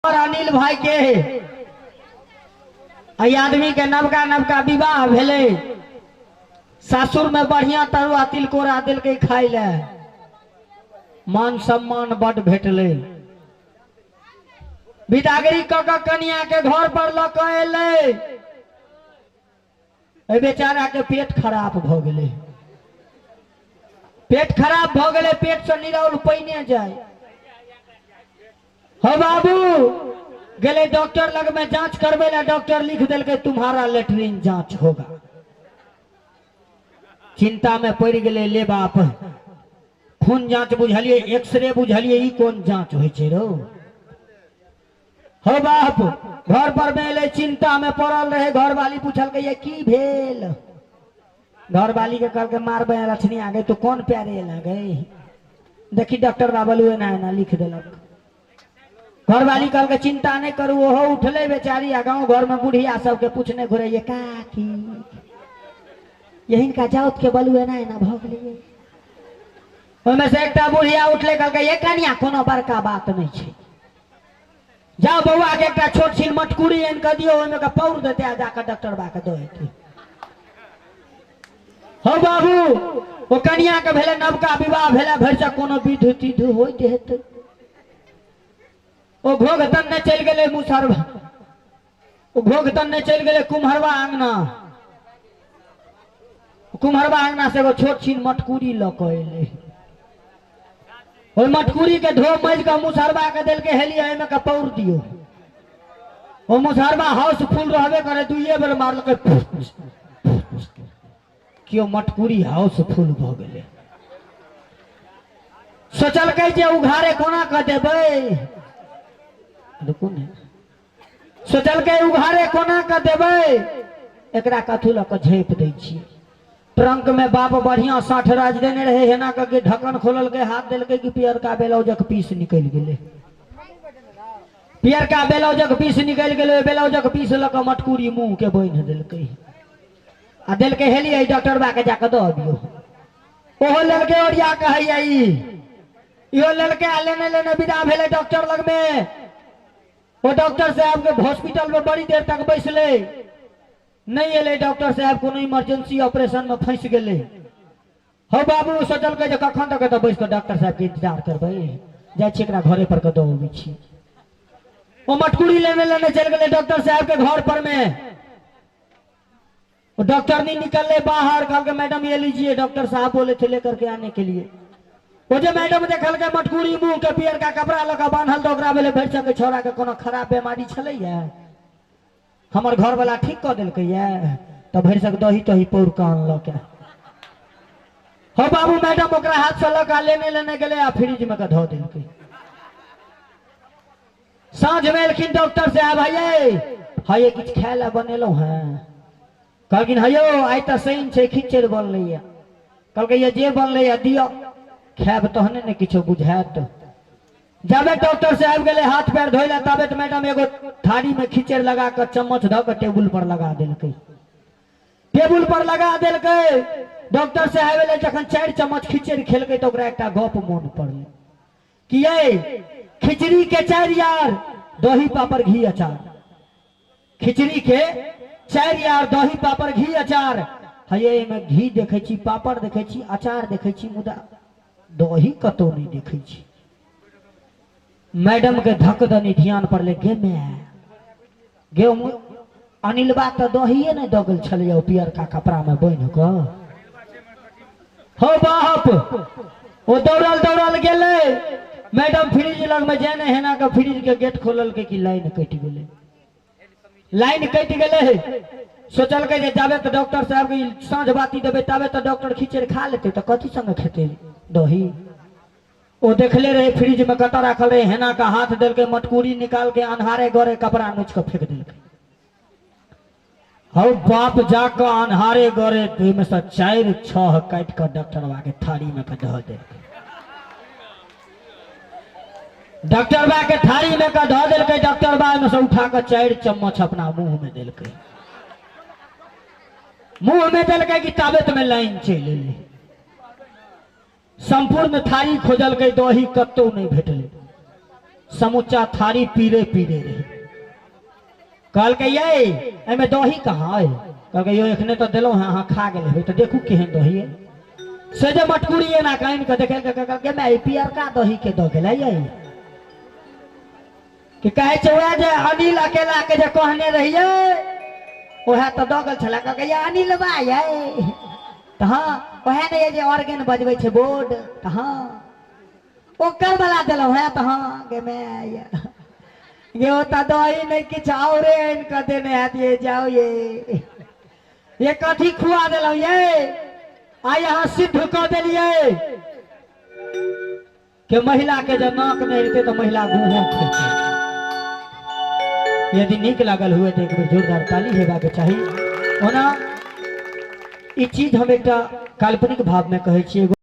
और अनिल भाई के एहि आदमी के नवका नवका विवाह भेलै। सासुर में बढ़िया तरुआ तिलकोरा देलकै खाय ले, मान सम्मान बड भेटलै। बिदागरी क के कनिया के घर पर लऽ के एलै। एहि बेचारा के पेट खराब भऽ गेलै। पेट खराब भऽ गेलै, पेट से निरौल पाइने जाय। हो बाबू गेलै डॉक्टर लग में जांच करबै ला, डॉक्टर लिख देलकै तुम्हारा लेटरिन जांच होगा। चिंता में पड़ि गेलै। ले बाप, खून जांच बुझलियै, एक्सरे बुझलियै, ई कोन जांच होइ छै रौ? हो बाप, घर पर में एलै, चिंता में पड़ल रहे। घरवाली पूछलकै ये की भेल? घरवाली के कहलकै मारबै लक्ष्मी आ गई तो कोन प्यारे एला गई, देखी डॉक्टर बाबलू एना एना लिख देलक। घरवाली कहलकै चिंता नहीं करू। ओहो उठले बेचारी आ गाँव घर में बुढ़िया सबके पूछने घुरे ये काकी यही का जाउत के बलू एना एना भऽ गेलै। ओहिमे से एकटा बुढ़िया उठले, कहलकै ये कनिया कोनो बड़का बात नहीं छै, जाओ बौआ के एकटा छोट छिन मटकुरी आनि कऽ दियौ, ओहिमे के पौर देतै आ जाकऽ डॉक्टर बा के दऽ एतै। हौ बाबू, ओ कनिया के भेलै नवका विवाह भेलै, भरिसक कोनो विध तिध होइत हेतै। ओ घोघ तनने चलि गेलै मुसहरबा, ओ घोघ तनने चलि गेलै कुम्हरबा अंगना। कुम्हरबा अंगना से एगो छोट छिन मटकुरी लऽ कऽ एलै। ओहि मटकुरी के धो मजि कऽ मुसहरबा के देलकै, हेलियै एहिमे के पौर दियौ। ओ मुसहरबा हाउसफुल रहबे करे, दुइये बेर मारलकै केओ मटकुरी हाउसफुल भऽ गेलै। सोचलकै जे उघारे कोना कऽ देबै, रुकू ने, सोचलकै उघारे कोना कऽ देबै, एकरा कथू लऽ कऽ झाँपि दै छियै। ट्रंक में बाप बढ़िया साठ राज देने रहे, हेना कऽ के ढक्कन खोललकै, हाथ देलकै कि पियरका ब्लाउजक पीस निकलि गेलै। पियरका ब्लाउजक पीस निकलि गेलै। ब्लाउजक पीस लऽ कऽ मटकुरी मुँह के बान्हि देलकै आ देलकै, हेलियै डॉक्टर बा के जाकऽ दऽ अबियौ। ओहो लेलकै ओरिया कऽ, हैया ई इहो लेलकै आ लेने लेने विदा भेलै डॉक्टर लगमे। ओ डॉक्टर साहब के हॉस्पिटल में बड़ी देर तक बैसलै, नहीं एलै डॉक्टर साहब, कोनो इमरजेंसी ऑपरेशन में फंसि गेलै। हौ बाबू, सोचलकै जे कखन तक एतऽ बैस कऽ डॉक्टर साहब के इंतजार करबै, जाइ छी एकरा घरे पर कऽ दऽ अबै छी। ओ मटकुरी लेने लेने चलि गेलै डॉक्टर साहब के घर पर में। ओ डॉक्टर नहीं निकलले बाहर, कहलकै मैडम ये लीजिए, डॉक्टर साहब बोले थे लेकर के आने के लिए। ओ जे मैडम देखलकै मटकुरी मुंह के पियरका कपड़ा लऽ कऽ बान्हल, तऽ ओकरा भेलै भरि सकै छौड़ा के कोनो खराब बेमारी छलैया, हमर घरवला ठीक कऽ देलकैया, तऽ भरि सक दही तही पौर कऽ अनलक। हो बाबू, मैडम ओकरा हाथ से लऽ कऽ लेने लेने गेलै आ फ्रिज में कऽ धऽ देलकै। साँझ में एलखिन डॉक्टर साहब, हये हये किछु खाय लए बनेलहुँ हेँ? कहलखिन हयौ आइ तऽ शनि छै, खिचड़ि बनलैया। कहलकै ये जे बनलैया दिअ, खायब तहने ने किछो बुझायत। जाबे डॉक्टर साहब गेलै हाथ पैर धोइ लए, ताबे मैडम एगो थारी में खिचड़ि लगा कऽ चम्मच धऽ कऽ टेबुल पर लगा देलकै। टेबुल पर लगा देलकै। डॉक्टर साहब एलै, जखन 4 चम्मच खिचड़ि खेलकै तऽ ओकरा एकटा गप मोन पड़लै कि ये खिचड़ी के 4 यार दही पापड़ घी अचार, खिचड़ी के 4 यार दही पापड़ घी अचार। हे एहिमे घी देखै छी, पापड़ देखै छी, अचार देखै छी, मुदा दही कतौ नहि देखै छी। मैडम के धक दनी ध्यान पड़लै, गे माय गे, अनिलबा तऽ दहिए नहि दऽ गेल छलैया ओ पियरका कपड़ा में बान्हि कऽ। हो बाप, ओ दौड़ल दौड़ल गेलै मैडम फ्रिज लग में, जेने हेना के फ्रिज के गेट खोललकै कि लाइन कटि गेलै। लाइन कटि गेलै। सोचलकै जे जाबे तऽ डॉक्टर साहब के साँझ बाती देबै ताबे तऽ डॉक्टर खिचड़ि खा लेतै, तऽ कथी संगे खेतै दही? ओ देखले रहे फ्रिज में कतऽ राखल रहे, हेना के हाथ देलकै, मटकूरी निकाल के अन्हारे गरे कपड़ा नोच के फेंक देलकै। हौ बाप, जाकऽ अन्हारे गरे ओहिमे से 4 6 काटि कऽ डॉक्टरबा के थारी में के धऽ देलकै। डॉक्टरबा के थारी में के धऽ देलकै। डॉक्टरबा ओहिमे से उठा कऽ 4 चम्मच अपना मुंह में देलकै। मुंह में देलकै कि ताबत में लाइन चलि एलै। संपूर्ण थारी खोजलकै, दही कतौ नहि भेटलै। समूचा थारी पीरे पीरे रहे। कहलकै ये एहिमे दही कहाँ अइ? कहलकै यौ एखने तऽ देलहुँ हेँ, अहाँ खा गेल हेबै तऽ देखू केहन दही अइ। से जे मटकुरी एना कऽ आनि कऽ देखेलकै, कहलकै माय ई पियरका दही के दऽ गेलै यै। कि कहै छै वएह जे अनिल अकेला के जे कहने रहियै वएह तऽ दऽ गेल छलै। कहलकै ये अनिल बा यै, तऽ हँ वएह ने ये जे ऑर्गेन बजबै छै बोर्ड, तऽ हँ ओकर वाला देलहुँ हेँ, तऽ हँ गे माय यै। गे ओ तऽ दही नहि किछु औरे आनि कऽ देने हैत ये, जाउ ये, ये कथी खुआ देलहुँ ये। आइ अहाँ सिद्ध कऽ देलियै के महिला के जब नाक नहि रहते तो महिला गुहो खेतै। यदि नीक लागल हुए तो एक बेर जोरदार ताली हेबाक चाही। ओना ई चीज हम एकटा काल्पनिक भाव में कहै छी। एगो